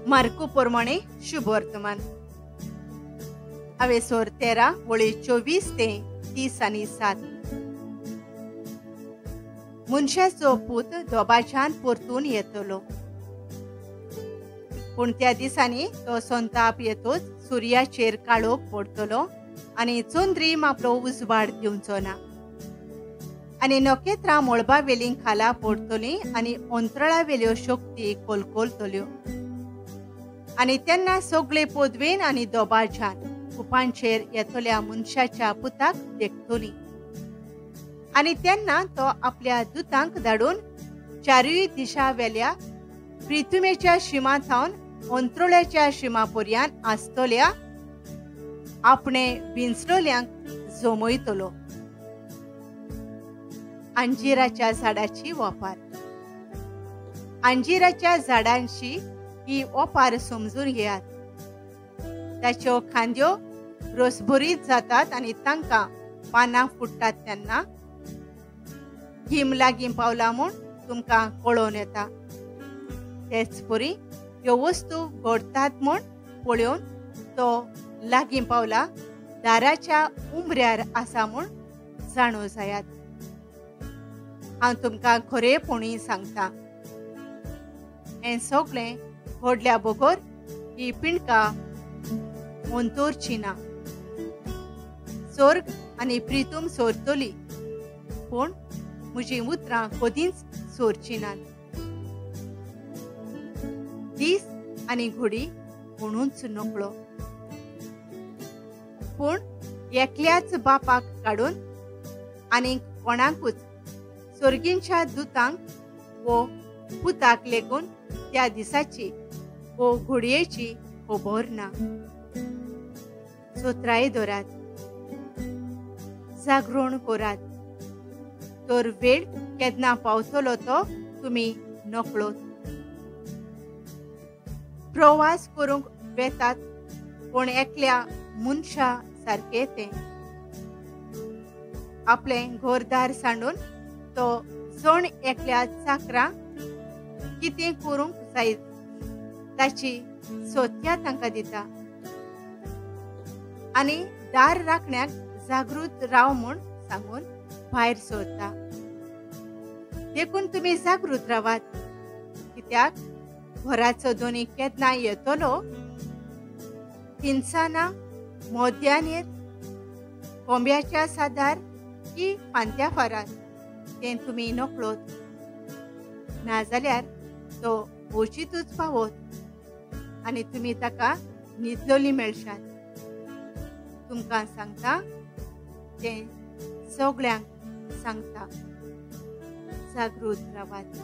मार्कू प्रमाणे शुभवर्तमान अवेसोर 13 वळी 24 ते 30 आनी 7. मनशाचो पूत दोबाच्यान परतून येतलो, पूण त्या दिसांनी तो संताप येतोच सुर्याचेर काळोख पडटलो आनी चंद्रीम आपलो उजवाड दिवचो ना आनी नखेत्रां मळबा वेलीं खाला पडटलीं आनी अंतराळा वेल्यो शक्ती कोलकोलतल्यो आनी तेन्ना सगळे पदवेन आनी दोबाच्यान कुपांचेर येतल्या मनशाच्या पुताक देखतली आनी तेन्ना तो आपल्या दुतांक धाडून चारूय दिशा वेल्या प्रिथुमेच्या शिमा थावन अंत्रोळ्याच्या शिमा पर्यान आसतल्या आपणे विंचलोल्यांक जमयतलो. अंजिराच्या झाडाची ओपार. अंजिराच्या झाडांशी ही ओपार समजून घेयात. ताच्यो खांद्यो रोसभरीत जातात आनी तांकां पानां फुट्टात तेन्ना गीम लागीं पावला म्हूण तुमकां कळोवन येता. तेच परी ह्यो वस्तू घडटात म्हूण पळोवन तो लागीं पावला दाराच्या उमऱ्यार आसा म्हूण जाणो जायात. हांव तुमकां खरेपणी सांगता, हें सगळें घडल्या बगर ही पिंडकां अंतरची ना. स्वर्ग आनी प्रितूम सोरतली, पूण म्हजीं उतरां कदींच सोरची नात. दीस आनी घोडी कोणूच नकळो, पूण एकल्याच बापाक काडून आनी कोणाकूच स्वर्गींच्या दुतांक वो पुताक लेगून त्या दिसाची वो घोडयेची खबर ना. सोत्राय दवरात, जागरण करात, तर वेळ केन्ना पावतलो तो तुमी नकळोत. प्रवास करूंक वेतात पूण एकल्या मनशा सारकें तें आपलें घरदार सांडून तो जण एकल्या चाकरां कितें करूंक जाय ताची सोत्या तांकां दिता आनी दार राखण्याक जागृत राव म्हूण सांगून भायर सरता. देखून तुमी जागृत रावात, कित्याक घराचो दोनी केन्ना येतलो तिनसाना मोद्यानेर कोंब्याच्या सादार की फांत्या फारार तें तुमी नकळोत. नाजाल्यार तो वचितूच पावत आनी तुमी ताका न्हिदलोली मेळशात. तुमकां सांगता तें सगळ्यांक सांगता, जागृत रावात.